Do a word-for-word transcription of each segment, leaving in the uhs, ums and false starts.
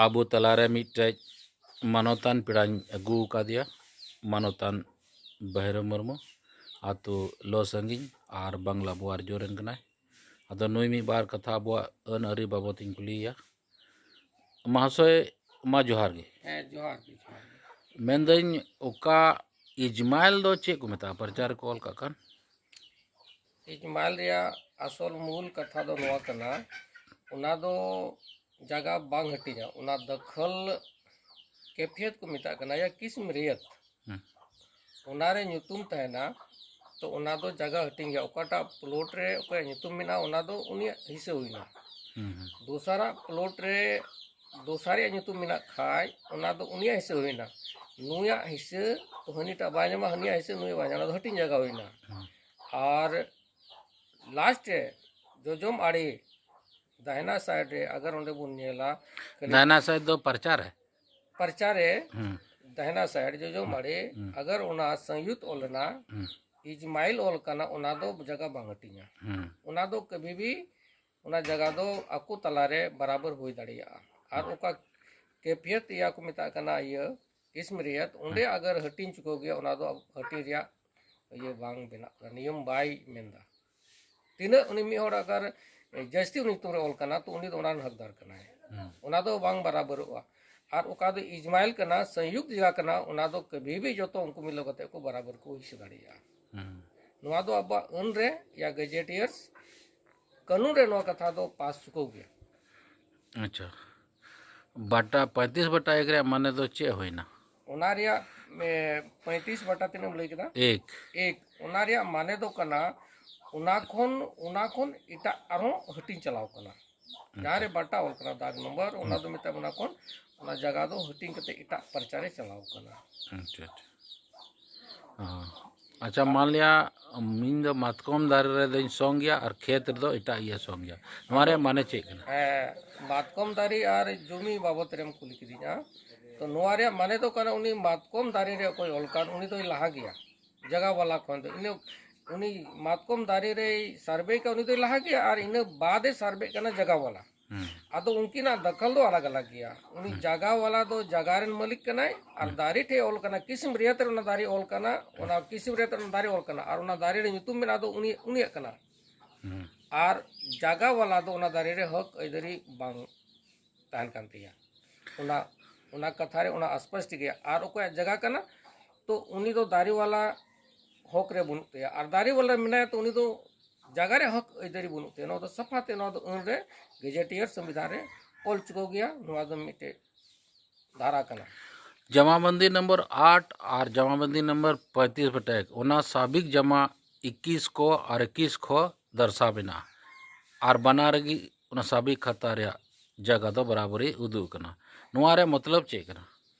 ᱟᱵᱚ ᱛᱟᱞᱟᱨᱮ ᱢᱤᱫᱴᱮᱡ ᱢᱟᱱᱚᱛᱟᱱ ᱯᱮᱲᱟᱧ ᱟᱹᱜᱩ ᱟᱠᱟᱫᱮᱭᱟ, ᱢᱟᱱᱚᱛᱟᱱ ᱵᱟᱹᱦᱤᱨᱟᱹ ᱢᱩᱨᱢᱩ, ᱟᱛᱳ ᱞᱚ ᱥᱟᱺᱜᱤᱧ ᱟᱨ ᱵᱟᱝᱞᱟ ᱵᱳᱣᱟᱨᱡᱳ ᱨᱮᱱ ᱠᱟᱱᱟᱭ᱾ ᱟᱫᱚ ᱱᱩᱭ ᱢᱤᱫ ᱵᱟᱨ ᱠᱟᱛᱷᱟ ᱟᱵᱚᱣᱟᱜ ᱟᱹᱱ ᱟᱹᱨᱤ ᱵᱟᱵᱚᱛ ᱤᱧ ᱠᱩᱞᱤᱭᱮᱭᱟ᱾ ᱢᱟᱦᱟᱥᱚᱭ, ᱢᱟ ᱡᱚᱦᱟᱨ ᱜᱮ᱾ ᱦᱮᱸ, ᱡᱚᱦᱟᱨ ᱜᱮ, ᱡᱚᱦᱟᱨ ᱜᱮ᱾ ᱢᱮᱱᱫᱟᱹᱧ, ᱚᱠᱟ ᱤᱡᱽᱢᱟᱭᱮᱞ ᱫᱚ ᱪᱮᱫ ᱠᱚ ᱢᱮᱛᱟᱜᱼᱟ? ᱯᱨᱚᱪᱟᱨ ᱨᱮᱠᱚ ᱚᱞ ᱠᱟᱜ ᱠᱷᱟᱱ᱾ ᱤᱡᱽᱢᱟᱭᱮᱞ ᱨᱮᱭᱟᱜ ᱟᱥᱚᱞ ᱢᱩᱞ ᱠᱟᱛᱷᱟ ᱫᱚ ᱱᱚᱣᱟ ᱠᱟᱱᱟ, ᱚᱱᱟ ᱫᱚ ᱡᱟᱭᱜᱟ ᱵᱟᱝ ᱦᱟᱹᱴᱤᱧᱟ, ᱚᱱᱟ ᱫᱟᱠᱷᱚᱞ ᱠᱮᱯᱷᱤᱭᱟᱛ ᱠᱚ ᱢᱮᱛᱟᱜ ᱠᱟᱱᱟ, ᱭᱟ ᱠᱤᱥᱢ ᱨᱤᱭᱟᱛ᱾ ᱦᱩᱸ᱾ ᱚᱱᱟᱨᱮ ᱧᱩᱛᱩᱢ ᱛᱟᱦᱮᱱᱟ, ᱛᱚ ᱚᱱᱟ ᱫᱚ ᱡᱟᱭᱜᱟ ᱦᱟᱹᱴᱤᱧ ᱜᱮᱭᱟ᱾ ᱚᱠᱟᱴᱟᱜ ᱯᱞᱚᱴ ᱨᱮ ᱚᱠᱚᱭᱟᱜ ᱧᱩᱛᱩᱢ ᱢᱮᱱᱟᱜᱼᱟ, ᱚᱱᱟ ᱫᱚ ᱩᱱᱤᱭᱟᱜ ᱦᱤᱥᱟᱹ ᱦᱩᱭᱱᱟ᱾ ᱦᱩᱸ, ᱦᱩᱸ᱾ ᱫᱚᱥᱟᱨᱟᱜ ᱯᱞᱚᱴ ᱨᱮ ᱫᱚᱥᱟᱨ ᱨᱮᱭᱟᱜ ᱧᱩᱛᱩᱢ ᱢᱮᱱᱟᱜ ᱠᱷᱟᱡ, ᱚᱱᱟ ᱫᱚ ᱩᱱᱤᱭᱟᱜ ᱦᱤᱥᱟᱹ ᱦᱩᱭᱱᱟ᱾ ᱱᱩᱭᱟᱜ ᱦᱤᱥᱟᱹ ᱛᱚ ᱦᱟᱹᱱᱤᱴᱟᱜ ᱵᱟᱭ ᱧᱟᱢᱟ, ᱦᱟᱹᱱᱤᱭᱟᱜ ᱦᱤᱥᱟᱹ ᱱᱩᱭ ᱵᱟᱭ ᱧᱟᱢᱟ, ᱚᱱᱟ ᱫᱚ ᱦᱟᱹᱴᱤᱧ ᱡᱟᱭᱜᱟ ᱦᱩᱭᱱᱟ᱾ ᱦᱩᱸ᱾ ᱟᱨ ᱞᱟᱥᱴ ᱨᱮ ᱡᱚᱡᱚᱢ ᱟᱲᱮ ᱫᱟᱦᱱᱟ ᱥᱟᱭᱤᱰ ᱨᱮ ᱟᱜᱟᱨ ᱚᱸᱰᱮ ᱵᱚᱱ ᱧᱮᱞᱟ, ᱠᱷᱟᱹᱞᱤ ᱫᱟᱦᱱᱟ ᱥᱟᱭᱤᱰ ᱫᱚ ᱯᱨᱚᱪᱟᱨ ᱨᱮ᱾ ᱯᱨᱚᱪᱟᱨ ᱨᱮ ᱦᱩᱸ, ᱫᱟᱦᱱᱟ ᱥᱟᱭᱤᱰ ᱡᱚᱡᱚᱢ ᱟᱲᱮ ᱦᱩᱸ᱾ ᱟᱜᱟᱨ ᱚᱱᱟ ᱥᱚᱝᱭᱩᱛ ᱚᱞ ᱮᱱᱟ, ᱦᱩᱸ, ᱤᱡᱽᱢᱟᱭᱤᱞ ᱚᱞ ᱠᱟᱱᱟ, ᱚᱱᱟ ᱫᱚ ᱡᱟᱭᱜᱟ ᱵᱟᱝ ᱦᱟᱹᱴᱤᱧᱟ᱾ ᱦᱩᱸ, ᱚᱱᱟ ᱫᱚ ᱠᱟᱹᱵᱷᱤ ᱵᱷᱤ ᱚᱱᱟ ᱡᱟᱭᱜᱟ ᱫᱚ ᱟᱠᱚ ᱛᱟᱞᱟᱨᱮ ᱵᱟᱨᱟᱵᱟᱨ ᱦᱩᱭ ᱫᱟᱲᱮᱭᱟᱜᱼᱟ᱾ ᱟᱨ ᱚᱠᱟ ᱠᱮᱯᱷᱤᱭᱟᱛ ᱤᱭᱟ ᱠᱚ ᱢᱮᱛᱟᱜ ᱠᱟᱱᱟ, ᱤᱭᱟᱹ ᱠᱤᱥᱢ ᱨᱤᱭᱟᱛ, ᱚᱸᱰᱮ ᱟᱜᱟᱨ ᱦᱟᱹᱴᱤᱧ ᱪᱩᱠᱟᱹᱣ ᱜᱮᱭᱟ, ᱚᱱᱟ ᱫᱚ ᱦᱟᱹᱴᱤᱧ ᱨᱮᱭᱟᱜ ᱤᱭᱟᱹ ᱵᱟᱝ ᱵᱮᱱᱟᱜ ᱠᱟᱱᱟ, ᱱᱤᱭᱚᱢ ᱵᱟᱭ ᱢᱮᱱᱫᱟ᱾ ᱛᱤᱱᱟᱹᱜ ᱩᱱᱤ ᱢᱤᱫ ᱦᱚᱲ ᱟᱜᱟᱨ ᱡᱟᱹᱥᱛᱤ ᱩᱱᱤ ᱧᱩᱛᱩᱢ ᱨᱮ ᱚᱞ ᱠᱟᱱᱟ, ᱛᱚ ᱩᱱᱤ ᱫᱚ ᱚᱱᱟ ᱨᱮᱱ ᱦᱚᱠᱫᱟᱨ ᱠᱟᱱᱟᱭ᱾ ᱦᱩᱸ, ᱚᱱᱟ ᱫᱚ ᱵᱟᱝ ᱵᱟᱨᱟᱵᱟᱨᱚᱜᱼᱟ᱾ ᱟᱨ ᱚᱠᱟ ᱫᱚ ᱤᱡᱽᱢᱟᱭᱤᱞ ᱠᱟᱱᱟ, ᱥᱚᱝᱭᱩᱠᱛ ᱡᱟᱭᱜᱟ ᱠᱟᱱᱟ, ᱚᱱᱟ ᱫᱚ ᱠᱟᱹᱵᱷᱤ ᱵᱷᱤ ᱡᱚᱛᱚ ᱩᱱᱠᱩ ᱢᱤᱞᱟᱹᱣ ᱠᱟᱛᱮ ᱠᱚ ᱵᱟᱨᱟᱵᱟᱨ ᱠᱚ ᱦᱤᱥᱟᱹ ᱫᱟᱲᱮᱭᱟᱜᱼᱟ᱾ ᱦᱩᱸ᱾ ᱱᱚᱣᱟ ᱫᱚ ᱟᱵᱚᱣᱟᱜ ᱟᱹᱱ ᱨᱮ ᱭᱟ ᱜᱮᱡᱮᱴᱤᱭᱟᱨᱥ ᱠᱟᱹᱱᱩᱱ ᱨᱮ ᱱᱚᱣᱟ ᱠᱟᱛᱷᱟ ᱫᱚ ᱯᱟᱥ ᱪᱩᱠᱟᱹᱣ ᱜᱮᱭᱟ᱾ ᱟᱪᱪᱷᱟ, ᱵᱟᱴᱟ, ᱯᱚᱸᱭᱛᱨᱤᱥ ᱵᱟᱴᱟ ᱮᱠ ᱨᱮᱭᱟᱜ ᱢᱟᱱᱮ ᱫᱚ ᱪᱮᱫ ᱦᱩᱭᱱᱟ? ᱚᱱᱟ ᱨᱮᱭᱟᱜ, ᱮ, ᱯᱚᱸᱭᱛᱨᱤᱥ ᱵᱟᱴᱟ ᱛᱤᱱᱟᱹᱜ ᱮᱢ ᱞᱟᱹᱭ ᱠᱮᱫᱟ? ᱮᱠ᱾ ᱮᱠ᱾ ᱚᱱᱟ ᱨᱮᱭᱟᱜ ᱢᱟᱱᱮ ᱫᱚ ᱠᱟᱱᱟ, ᱚᱱᱟ ᱠᱷᱚᱱ, ᱚᱱᱟ ᱠᱷᱚᱱ ᱮᱴᱟᱜ ᱟᱨᱦᱚᱸ ᱦᱟᱹᱴᱤᱧ ᱪᱟᱞᱟᱣ ᱠᱟᱱᱟ᱾ ᱡᱟᱦᱟᱸ ᱨᱮ ᱵᱟᱴᱟ ᱚᱞ ᱠᱟᱱᱟ, ᱫᱟᱜᱽ ᱱᱚᱢᱵᱚᱨ, ᱚᱱᱟ ᱫᱚ ᱢᱮᱛᱟᱜ ᱚᱱᱟ ᱠᱷᱚᱱ, ᱚᱱᱟ ᱡᱟᱭᱜᱟ ᱫᱚ ᱦᱟᱹᱴᱤᱧ ᱠᱟᱛᱮ ᱮᱴᱟᱜ ᱯᱨᱚᱪᱟᱨ ᱨᱮ ᱪᱟᱞᱟᱣ ᱠᱟᱱᱟ᱾ ᱟᱪᱪᱷᱟ, ᱟᱪᱪᱷᱟ᱾ ᱦᱚᱸ᱾ ᱟᱪᱪᱷᱟ, ᱢᱟᱱ ᱞᱤᱭᱟ, ᱤᱧ ᱫᱚ ᱢᱟᱛᱠᱚᱢ ᱫᱟᱨᱮ ᱨᱮᱫᱚᱧ ᱥᱚᱝ ᱜᱮᱭᱟ ᱟᱨ ᱠᱷᱮᱛ ᱨᱮᱫᱚ ᱮᱴᱟᱜ ᱤᱭᱟᱹ ᱥᱚᱝ ᱜᱮᱭᱟ᱾ ᱱᱚᱣᱟ ᱨᱮᱭᱟᱜ ᱢᱟᱱᱮ ᱪᱮᱫ ᱠᱟᱱᱟ? ᱦᱮᱸ, ᱢᱟᱛᱠᱚᱢ ᱫᱟᱨᱮ ᱟᱨ ᱡᱩᱢᱤ ᱵᱟᱵᱚᱛ ᱨᱮᱢ ᱠᱩᱞᱤ ᱠᱤᱫᱤᱧᱟ᱾ ᱛᱚ ᱱᱚᱣᱟ ᱨᱮᱭᱟᱜ ᱢᱟᱱᱮ ᱫᱚ ᱠᱟᱱᱟ, ᱩᱱᱤ ᱢᱟᱛᱠᱚᱢ ᱫᱟᱨᱮ ᱨᱮ ᱚᱠᱚᱭ ᱚᱞ ᱠᱟᱱ, ᱩᱱᱤ ᱫᱚᱭ ᱞᱟᱦᱟ ᱜᱮᱭᱟ ᱡᱟᱭᱜᱟ ᱵᱟᱞᱟ ᱠᱷᱚᱱ ᱫᱚ᱾ ᱤᱱᱟᱹ ᱩᱱᱤ ᱢᱟᱛᱠᱚᱢ ᱫᱟᱨᱮ ᱨᱮᱭ ᱥᱟᱨᱵᱷᱮ ᱠᱟᱱ, ᱩᱱᱤ ᱫᱚᱭ ᱞᱟᱦᱟ ᱜᱮᱭᱟ, ᱟᱨ ᱤᱱᱟᱹ ᱵᱟᱫᱮ ᱥᱟᱨᱵᱷᱮ ᱠᱟᱱᱟ ᱡᱟᱭᱜᱟ ᱵᱟᱞᱟ᱾ ᱟᱫᱚ ᱩᱱᱠᱤᱱᱟᱜ ᱫᱟᱠᱷᱚᱞ ᱫᱚ ᱟᱞᱟᱜᱽ ᱟᱞᱟᱜᱽ ᱜᱮᱭᱟ᱾ ᱩᱱᱤ ᱡᱟᱭᱜᱟ ᱵᱟᱞᱟ ᱫᱚ ᱡᱟᱭᱜᱟ ᱨᱮᱱ ᱢᱟᱹᱞᱤᱠ ᱠᱟᱱᱟᱭ, ᱟᱨ ᱫᱟᱨᱮ ᱴᱷᱮᱡ ᱚᱞ ᱠᱟᱱᱟ, ᱠᱤᱥᱤᱢ ᱨᱮᱭᱟᱛ ᱨᱮ ᱚᱱᱟ ᱫᱟᱨᱮ ᱚᱞ ᱠᱟᱱᱟ, ᱚᱱᱟ ᱠᱤᱥᱤᱢ ᱨᱮᱭᱟᱛ ᱨᱮ ᱚᱱᱟ ᱫᱟᱨᱮ ᱚᱞ ᱠᱟᱱᱟ, ᱟᱨ ᱚᱱᱟ ᱫᱟᱨᱮ ᱨᱮ ᱧᱩᱛᱩᱢ ᱢᱮᱱᱟᱜᱼᱟ, ᱟᱫᱚ ᱩᱱᱤ, ᱩᱱᱤᱭᱟᱜ ᱠᱟᱱᱟ᱾ ᱟᱨ ᱡᱟᱭᱜᱟ ᱵᱟᱞᱟ ᱫᱚ ᱚᱱᱟ ᱫᱟᱨᱮ ᱨᱮ ᱦᱚᱠ ᱟᱹᱭᱫᱟᱹᱨᱤ ᱵᱟᱝ ᱛᱟᱦᱮᱱ ᱠᱟᱱ ᱛᱟᱭᱟ᱾ ᱚᱱᱟ, ᱚᱱᱟ ᱠᱟᱛᱷᱟ ᱨᱮ ᱚᱱᱟ ᱟᱥᱯᱟᱥᱴ ᱜᱮᱭᱟ᱾ ᱟᱨ ᱚᱠᱚᱭᱟᱜ ᱡᱟᱭᱜᱟ ᱠᱟᱱᱟ, ᱛᱚ ᱩᱱᱤ ᱫᱚ ᱫᱟᱨᱮ ᱵᱟᱞᱟ ᱦᱚᱠ ᱨᱮ ᱵᱟᱹᱱᱩᱜ ᱛᱟᱭᱟ, ᱟᱨ ᱫᱟᱨᱮ ᱵᱟᱞᱟ ᱢᱮᱱᱟᱭᱟ, ᱛᱚ ᱩᱱᱤ ᱫᱚ ᱡᱟᱭᱜᱟ ᱨᱮ ᱦᱚᱠ ᱟᱹᱭᱫᱟᱹᱨᱤ ᱵᱟᱹᱱᱩᱜ ᱛᱟᱭᱟ᱾ ᱱᱚᱣᱟ ᱫᱚ ᱥᱟᱯᱷᱟ ᱛᱮ, ᱱᱚᱣᱟ ᱫᱚ ᱟᱹᱱ ᱨᱮ ᱜᱮᱡᱮᱴᱤᱭᱟᱨ ᱥᱚᱝᱵᱤᱫᱷᱟᱱ ᱨᱮ ᱚᱞ ᱪᱩᱠᱟᱹᱣ ᱜᱮᱭᱟ᱾ ᱱᱚᱣᱟ ᱫᱚ ᱢᱤᱫᱴᱮᱡ ᱫᱷᱟᱨᱟ ᱠᱟᱱᱟ᱾ ᱡᱟᱢᱟᱵᱚᱱᱫᱤ ᱱᱚᱢᱵᱚᱨ ᱟᱴ ᱟᱨ ᱡᱟᱢᱟᱵᱚᱱᱫᱤ ᱱᱚᱢᱵᱚᱨ ᱯᱚᱸᱭᱛᱨᱤᱥ ᱵᱮᱴᱮᱠ, ᱚᱱᱟ ᱥᱟᱵᱤᱠ ᱡᱟᱢᱟ ᱤᱠᱤᱥ ᱠᱚ ᱟᱨ ᱤᱠᱤᱥ ᱠᱚ ᱫᱚᱨᱥᱟᱣ ᱢᱮᱱᱟᱜᱼᱟ, ᱟᱨ ᱵᱟᱱᱟᱨ ᱜᱮ ᱚᱱᱟ ᱥᱟᱵᱤᱠ ᱠᱷᱟᱛᱟ ᱨᱮᱭᱟᱜ ᱡᱟᱭᱜᱟ ᱫᱚ ᱵᱟᱨᱟᱵᱚᱨᱤ ᱩᱫᱩᱜ ᱠᱟᱱᱟ᱾ ᱱᱚᱣᱟ ᱨᱮᱭᱟᱜ ᱢᱚᱛᱞᱚᱵ ᱪᱮᱫ ᱠᱟᱱᱟ?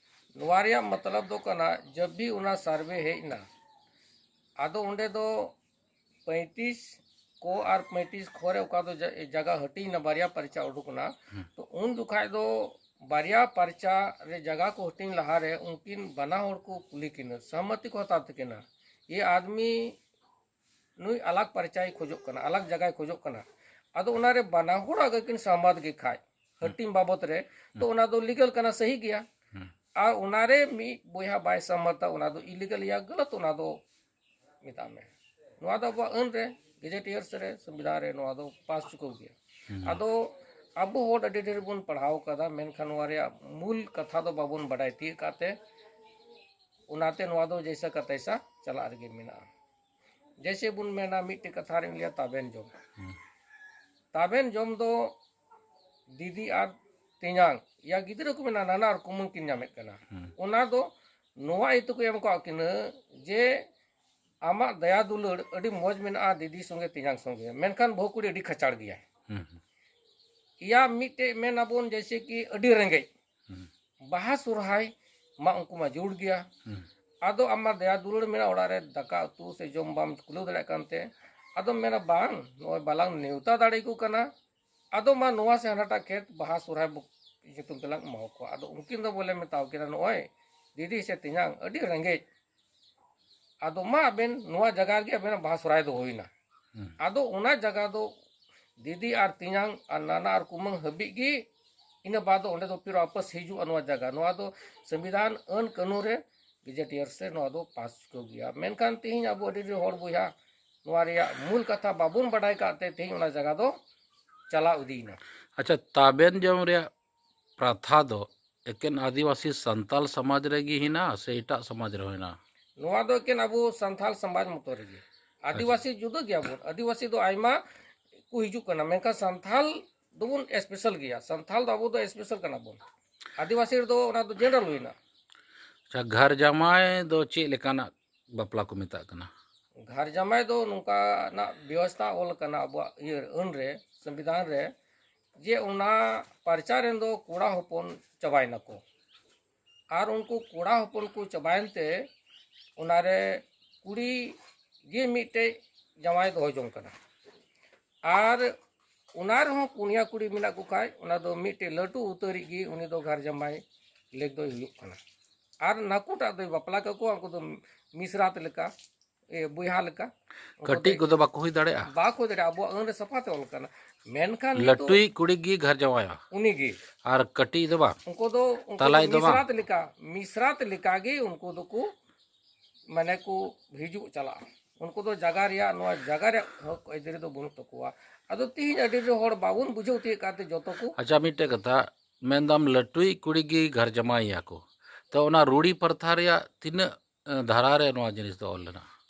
ᱱᱚᱣᱟ ᱨᱮᱭᱟᱜ ᱢᱚᱛᱞᱚᱵ ᱫᱚ ᱠᱟᱱᱟ, ᱡᱟᱵ ᱵᱷᱤ ᱚᱱᱟ ᱥᱟᱨᱵᱷᱮ ᱦᱮᱡ ᱮᱱᱟ, ᱟᱫᱚ ᱚᱸᱰᱮ ᱫᱚ ᱯᱚᱸᱭᱛᱨᱤᱥ ᱠᱚ ᱟᱨ ᱯᱚᱸᱭᱛᱨᱤᱥ ᱠᱷᱚ ᱨᱮ ᱚᱠᱟ ᱫᱚ ᱡᱟ-, ᱡᱟᱭᱜᱟ ᱦᱟᱹᱴᱤᱧ ᱮᱱᱟ, ᱵᱟᱨᱭᱟ ᱯᱟᱨᱪᱟ ᱩᱰᱩᱠ ᱮᱱᱟ᱾ ᱦᱩᱸ᱾ ᱛᱚ ᱩᱱ ᱡᱚᱠᱷᱟᱡ ᱫᱚ ᱵᱟᱨᱭᱟ ᱯᱟᱨᱪᱟ ᱨᱮ ᱡᱟᱭᱜᱟ ᱠᱚ ᱦᱟᱹᱴᱤᱧ ᱞᱟᱦᱟ ᱨᱮ ᱩᱱᱠᱤᱱ ᱵᱟᱱᱟ ᱦᱚᱲ ᱠᱚ ᱠᱩᱞᱤ ᱠᱤᱱᱟ, ᱥᱚᱦᱢᱚᱛᱤ ᱠᱚ ᱦᱟᱛᱟᱣ ᱛᱟᱹᱠᱤᱱᱟ, ᱤᱭᱟᱹ ᱟᱫᱢᱤ ᱱᱩᱭ ᱟᱞᱟᱜᱽ ᱯᱟᱨᱪᱟᱭ ᱠᱷᱚᱡᱚᱜ ᱠᱟᱱᱟ, ᱟᱞᱟᱜᱽ ᱡᱟᱭᱜᱟᱭ ᱠᱷᱚᱡᱚᱜ ᱠᱟᱱᱟ᱾ ᱟᱫᱚ ᱚᱱᱟᱨᱮ ᱵᱟᱱᱟ ᱦᱚᱲᱟᱜ ᱜᱮ ᱠᱤᱱ ᱥᱚᱦᱢᱚᱛ ᱜᱮ ᱠᱷᱟᱡ, ᱦᱩᱸ᱾ ᱦᱟᱹᱴᱤᱧ ᱵᱟᱵᱚᱛ ᱨᱮ, ᱛᱚ ᱦᱩᱸ᱾ ᱚᱱᱟ ᱫᱚ ᱞᱤᱜᱟᱞ ᱠᱟᱱᱟ, ᱥᱟᱹᱦᱤ ᱜᱮᱭᱟ᱾ ᱦᱩᱸ᱾ ᱟᱨ ᱚᱱᱟᱨᱮ ᱢᱤᱫ ᱵᱚᱭᱦᱟ ᱵᱟᱭ ᱥᱚᱦᱢᱚᱛᱟ, ᱚᱱᱟ ᱫᱚ ᱤᱞᱤᱜᱟᱞ ᱭᱟ ᱜᱟᱞᱟᱛ, ᱚᱱᱟ ᱫᱚ ᱢᱮᱛᱟᱜ ᱢᱮ᱾ ᱱᱚᱣᱟ ᱫᱚ ᱟᱵᱚᱣᱟᱜ ᱟᱹᱱ ᱨᱮ, ᱜᱮᱡᱮᱴᱤᱭᱟᱨᱥ ᱨᱮ, ᱥᱚᱝᱵᱤᱫᱷᱟᱱ ᱨᱮ ᱱᱚᱣᱟ ᱫᱚ ᱯᱟᱥ ᱪᱩᱠᱟᱹᱣ ᱜᱮᱭᱟ᱾ ᱦᱩᱸ᱾ ᱟᱫᱚ ᱟᱵᱚ ᱦᱚᱲ ᱟᱹᱰᱤ ᱰᱷᱮᱨ ᱵᱚᱱ ᱯᱟᱲᱦᱟᱣ ᱠᱟᱫᱟ, ᱢᱮᱱᱠᱷᱟᱱ ᱱᱚᱣᱟ ᱨᱮᱭᱟᱜ ᱢᱩᱞ ᱠᱟᱛᱷᱟ ᱫᱚ ᱵᱟᱵᱚᱱ ᱵᱟᱰᱟᱭ ᱛᱤᱭᱳᱜ ᱠᱟᱫ ᱛᱮ, ᱚᱱᱟᱛᱮ ᱱᱚᱣᱟ ᱫᱚ ᱡᱮᱭᱥᱟ ᱠᱟ ᱛᱮᱭᱥᱟ ᱪᱟᱞᱟᱜ ᱨᱮᱜᱮ ᱢᱮᱱᱟᱜᱼᱟ᱾ ᱡᱮᱭᱥᱮ ᱵᱚᱱ ᱢᱮᱱᱟ, ᱢᱤᱫᱴᱮᱡ ᱠᱟᱛᱷᱟ ᱨᱤᱧ ᱞᱟᱹᱭᱟ, ᱛᱟᱵᱮᱱ ᱡᱚᱢ᱾ ᱦᱩᱸ᱾ ᱛᱟᱵᱮᱱ ᱡᱚᱢ ᱫᱚ ᱫᱤᱫᱤ ᱟᱨ ᱛᱮᱧᱟᱝ ᱭᱟ ᱜᱤᱫᱽᱨᱟᱹ ᱠᱚ ᱢᱮᱱᱟ, ᱱᱟᱱᱟ ᱟᱨ ᱠᱩᱢᱟᱹᱝ ᱠᱤᱱ ᱧᱟᱢᱮᱫ ᱠᱟᱱᱟ᱾ ᱦᱩᱸ᱾ ᱚᱱᱟ ᱫᱚ ᱱᱚᱣᱟ ᱤᱭᱟᱹ ᱛᱮᱠᱚ ᱮᱢ ᱠᱟᱜ ᱠᱤᱱᱟᱹ ᱡᱮ ᱟᱢᱟᱜ ᱫᱟᱭᱟ ᱫᱩᱞᱟᱹᱲ ᱟᱹᱰᱤ ᱢᱚᱡᱽ ᱢᱮᱱᱟᱜᱼᱟ ᱫᱤᱫᱤ ᱥᱚᱸᱜᱮ ᱛᱮᱧᱟᱝ ᱥᱚᱸᱜᱮ, ᱢᱮᱱᱠᱷᱟᱱ ᱵᱟᱹᱦᱩ ᱠᱩᱲᱤ ᱟᱹᱰᱤ ᱠᱷᱟᱪᱟᱲ ᱜᱮᱭᱟᱭ᱾ ᱦᱩᱸ, ᱦᱩᱸ᱾ ᱤᱭᱟ ᱢᱤᱫᱴᱮᱡ ᱢᱮᱱ ᱟᱵᱚᱱ ᱡᱮᱭᱥᱮ ᱠᱤ ᱟᱹᱰᱤ ᱨᱮᱸᱜᱮᱡ, ᱦᱩᱸ᱾ ᱵᱟᱦᱟ ᱥᱚᱨᱦᱟᱭ ᱢᱟ ᱩᱱᱠᱩ ᱢᱟ ᱡᱩᱲ ᱜᱮᱭᱟ᱾ ᱦᱩᱸ᱾ ᱟᱫᱚ ᱟᱢ ᱢᱟ ᱫᱟᱭᱟ ᱫᱩᱞᱟᱹᱲ ᱢᱮᱱᱟᱜᱼᱟ, ᱚᱲᱟᱜ ᱨᱮ ᱫᱟᱠᱟ ᱩᱛᱩ ᱥᱮ ᱡᱚᱢ ᱵᱟᱢ ᱠᱩᱞᱟᱹᱣ ᱫᱟᱲᱮᱭᱟᱜ ᱠᱟᱱᱛᱮ, ᱟᱫᱚᱢ ᱢᱮᱱᱟ, ᱵᱟᱝ, ᱱᱚᱜᱼᱚᱭ ᱵᱟᱞᱟᱝ ᱱᱮᱣᱛᱟ ᱫᱟᱲᱮᱭᱟᱠᱚ ᱠᱟᱱᱟ, ᱟᱫᱚ ᱢᱟ ᱱᱚᱣᱟ ᱥᱮ ᱦᱟᱱᱟᱴᱟᱜ ᱠᱷᱮᱛ ᱵᱟᱦᱟ ᱥᱚᱨᱦᱟᱭ ᱵᱚ-, ᱧᱩᱛᱩᱢ ᱛᱮᱞᱟᱝ ᱮᱢᱟᱣᱟᱠᱚᱣᱟ᱾ ᱟᱫᱚ ᱩᱱᱠᱤᱱ ᱫᱚ ᱵᱚᱞᱮ ᱢᱮᱛᱟᱣ ᱠᱤᱱᱟ, ᱱᱚᱜᱼᱚᱭ ᱫᱤᱫᱤ ᱥᱮ ᱛᱮᱧᱟᱝ ᱟᱹᱰᱤ ᱨᱮᱸᱜᱮᱡ, ᱟᱫᱚ ᱢᱟ ᱟᱵᱮᱱ ᱱᱚᱣᱟ ᱡᱟᱭᱜᱟ ᱨᱮᱜᱮ ᱟᱵᱮᱱᱟᱜ ᱵᱟᱦᱟ ᱥᱚᱨᱦᱟᱭ ᱫᱚ ᱦᱩᱭᱱᱟ᱾ ᱦᱩᱸ᱾ ᱟᱫᱚ ᱚᱱᱟ ᱡᱟᱭᱜᱟ ᱫᱚ ᱫᱤᱫᱤ ᱟᱨ ᱛᱮᱧᱟᱝ ᱟᱨ ᱱᱟᱱᱟ ᱟᱨ ᱠᱩᱢᱟᱹᱝ ᱦᱟᱹᱵᱤᱡ ᱜᱮ᱾ ᱤᱱᱟᱹ ᱵᱟᱫ ᱫᱚ ᱚᱸᱰᱮ ᱫᱚ ᱯᱷᱤᱨ ᱣᱟᱯᱟᱥ ᱦᱤᱡᱩᱜᱼᱟ ᱱᱚᱣᱟ ᱡᱟᱭᱜᱟ᱾ ᱱᱚᱣᱟ ᱫᱚ ᱥᱚᱝᱵᱤᱫᱷᱟᱱ ᱟᱹᱱ ᱠᱟᱹᱱᱩᱱ ᱨᱮ ᱜᱮᱡᱮᱴᱤᱭᱟᱨ ᱥᱮ ᱱᱚᱣᱟ ᱫᱚ ᱯᱟᱥ ᱪᱩᱠᱟᱹᱣ ᱜᱮᱭᱟ᱾ ᱢᱮᱱᱠᱷᱟᱱ ᱛᱮᱦᱮᱧ ᱟᱵᱚ ᱟᱹᱰᱤ ᱰᱷᱮᱨ ᱦᱚᱲ ᱵᱚᱭᱦᱟ ᱱᱚᱣᱟ ᱨᱮᱭᱟᱜ ᱢᱩᱞ ᱠᱟᱛᱷᱟ ᱵᱟᱵᱚᱱ ᱵᱟᱰᱟᱭ ᱠᱟᱜ ᱛᱮ ᱛᱮᱦᱮᱧ ᱚᱱᱟ ᱡᱟᱭᱜᱟ ᱫᱚ ᱪᱟᱞᱟᱣ ᱤᱫᱤᱭᱮᱱᱟ᱾ ᱟᱪᱪᱷᱟ, ᱛᱟᱵᱮᱱ ᱡᱚᱢ ᱨᱮᱭᱟᱜ ᱯᱨᱟᱛᱷᱟ ᱫᱚ ᱮᱠᱮᱱ ᱟᱹᱫᱤᱵᱟᱹᱥᱤ ᱥᱟᱱᱛᱟᱞ ᱥᱚᱢᱟᱡᱽ ᱨᱮᱜᱮ ᱦᱮᱱᱟᱜᱼᱟ ᱥᱮ ᱮᱴᱟᱜ ᱥᱚᱢᱟᱡᱽ ᱨᱮᱦᱚᱸ ᱦᱮᱱᱟᱜᱼᱟ? ᱱᱚᱣᱟ ᱫᱚ ᱮᱠᱮᱱ ᱟᱵᱚ ᱥᱟᱱᱛᱟᱞ ᱥᱚᱢᱟᱡᱽ ᱢᱚᱛᱚ ᱨᱮᱜᱮ᱾ ᱟᱹᱫᱤᱵᱟᱹᱥᱤ ᱡᱩᱫᱟᱹ ᱜᱮᱭᱟᱵᱚᱱ᱾ ᱟᱹᱫᱤᱵᱟᱹᱥᱤ ᱫᱚ ᱟᱭᱢᱟ ᱠᱚ ᱦᱤᱡᱩᱜ ᱠᱟᱱᱟ, ᱢᱮᱱᱠᱷᱟᱱ ᱥᱟᱱᱛᱟᱞ ᱫᱚᱵᱚᱱ ᱥᱯᱮᱥᱟᱞ ᱜᱮᱭᱟ᱾ ᱥᱟᱱᱛᱟᱞ ᱫᱚ ᱟᱵᱚ ᱫᱚ ᱥᱯᱮᱥᱟᱞ ᱠᱟᱱᱟ ᱵᱚᱱ᱾ ᱟᱹᱫᱤᱵᱟᱹᱥᱤ ᱨᱮᱫᱚ ᱚᱱᱟ ᱫᱚ ᱡᱮᱱᱟᱨᱟᱞ ᱦᱩᱭᱱᱟ᱾ ᱟᱪᱪᱷᱟ, ᱜᱷᱟᱨ ᱡᱟᱶᱟᱭ ᱫᱚ ᱪᱮᱫ ᱞᱮᱠᱟᱱᱟᱜ ᱵᱟᱯᱞᱟ ᱠᱚ ᱢᱮᱛᱟᱜ ᱠᱟᱱᱟ? ᱜᱷᱟᱨ ᱡᱟᱶᱟᱭ ᱫᱚ ᱱᱚᱝᱠᱟᱱᱟᱜ ᱵᱮᱵᱚᱥᱛᱷᱟ ᱚᱞ ᱟᱠᱟᱱᱟ ᱟᱵᱚᱣᱟᱜ ᱤᱭᱟᱹ ᱟᱹᱱ ᱨᱮ, ᱥᱚᱝᱵᱤᱫᱷᱟᱱ ᱨᱮ, ᱡᱮ ᱚᱱᱟ ᱯᱟᱨᱪᱟ ᱨᱮᱱ ᱫᱚ ᱠᱚᱲᱟ ᱦᱚᱯᱚᱱ ᱪᱟᱵᱟᱭ ᱱᱟᱠᱚ᱾ ᱟᱨ ᱩᱱᱠᱩ ᱠᱚᱲᱟ ᱦᱚᱯᱚᱱ ᱠᱚ ᱪᱟᱵᱟᱭᱮᱱ ᱛᱮ ᱚᱱᱟᱨᱮ ᱠᱩᱲᱤ ᱜᱮ ᱢᱤᱫᱴᱮᱡ ᱡᱟᱶᱟᱭ ᱫᱚᱦᱚ ᱡᱚᱝ ᱠᱟᱱᱟ᱾ ᱟᱨ ᱚᱱᱟ ᱨᱮᱦᱚᱸ ᱯᱩᱱᱭᱟ ᱠᱩᱲᱤ ᱢᱮᱱᱟᱜ ᱠᱚ ᱠᱷᱟᱡ, ᱚᱱᱟ ᱫᱚ ᱢᱤᱫᱴᱮᱡ ᱞᱟᱹᱴᱩ ᱩᱛᱟᱹᱨᱤᱡ ᱜᱮ ᱩᱱᱤ ᱫᱚ ᱜᱷᱟᱨ ᱡᱟᱶᱟᱭ ᱞᱮᱠ ᱫᱚᱭ ᱦᱩᱭᱩᱜ ᱠᱟᱱᱟ᱾ ᱟᱨ ᱱᱟᱠᱩᱴᱟᱜ ᱫᱚᱭ ᱵᱟᱯᱞᱟ ᱠᱟᱠᱚᱣᱟ, ᱩᱱᱠᱩ ᱫᱚ ᱢᱤᱥᱨᱟᱛ ᱞᱮᱠᱟ, ᱮ, ᱵᱚᱭᱦᱟ ᱞᱮᱠᱟ᱾ ᱩᱱᱠᱩ ᱠᱟᱹᱴᱤᱡ ᱫᱚ ᱠᱚᱫᱚ ᱵᱟᱠᱚ ᱦᱩᱭ ᱫᱟᱲᱮᱭᱟᱜᱼᱟ? ᱵᱟᱠᱚ ᱦᱩᱭ ᱫᱟᱲᱮᱭᱟᱜᱼᱟ, ᱟᱵᱚᱣᱟᱜ ᱟᱹᱱ ᱨᱮ ᱥᱟᱯᱷᱟ ᱛᱮ ᱚᱞ ᱠᱟᱱᱟ᱾ ᱢᱮᱱᱠᱷᱟᱱ ᱱᱤᱛᱚᱜ ᱞᱟᱹᱴᱩᱭᱤᱡ ᱠᱩᱲᱤ ᱜᱮ ᱜᱷᱟᱨ ᱡᱟᱶᱟᱭᱟ᱾ ᱩᱱᱤ ᱜᱮ᱾ ᱟᱨ ᱠᱟᱹᱴᱤᱡ ᱫᱚ ᱵᱟᱝ? ᱩᱱᱠᱩ ᱫᱚ, ᱩᱱᱠᱩ ᱫᱚ ᱛᱟᱞᱟᱭᱤᱡ ᱫᱚ ᱵᱟᱝ? ᱢᱤᱥᱨᱟᱛ ᱞᱮᱠᱟ, ᱢᱤᱥᱨᱟᱛ ᱞᱮᱠᱟ ᱜᱮ ᱩᱱᱠᱩ ᱫᱚᱠᱚ, ᱢᱟᱱᱮ, ᱠᱚ ᱦᱤᱡᱩᱜ ᱪᱟᱞᱟᱜᱼᱟ᱾ ᱩᱱᱠᱩ ᱫᱚ ᱡᱟᱭᱜᱟ ᱨᱮᱭᱟᱜ, ᱱᱚᱣᱟ ᱡᱟᱭᱜᱟ ᱨᱮᱭᱟᱜ ᱦᱚᱠ ᱟᱹᱭᱫᱟᱹᱨᱤ ᱫᱚ ᱵᱟᱹᱱᱩᱜ ᱛᱟᱠᱚᱣᱟ᱾ ᱟᱫᱚ ᱛᱤᱦᱤᱧ ᱟᱹᱰᱤ ᱰᱷᱮᱨ ᱦᱚᱲ ᱵᱟᱵᱚᱱ ᱵᱩᱡᱷᱟᱹᱣ ᱛᱤᱭᱳᱜ ᱠᱟᱱᱛᱮ ᱡᱚᱛᱚ ᱠᱚ ᱟᱪᱪᱷᱟ, ᱢᱤᱫᱴᱮᱡ ᱠᱟᱛᱷᱟ, ᱢᱮᱱᱫᱟᱢ ᱞᱟᱹᱴᱩᱭᱤᱡ ᱠᱩᱲᱤ ᱜᱮ ᱜᱷᱟᱨ ᱡᱟᱶᱟᱭᱮᱭᱟ ᱠᱚ, ᱛᱚ ᱚᱱᱟ ᱨᱩᱲᱤ ᱯᱨᱚᱛᱷᱟ ᱨᱮᱭᱟᱜ ᱛᱤᱱᱟᱹᱜ, ᱮ, ᱫᱷᱟᱨᱟ ᱨᱮ ᱱᱚᱣᱟ ᱡᱤᱱᱤᱥ ᱫᱚ ᱚᱞ ᱞᱮᱱᱟ?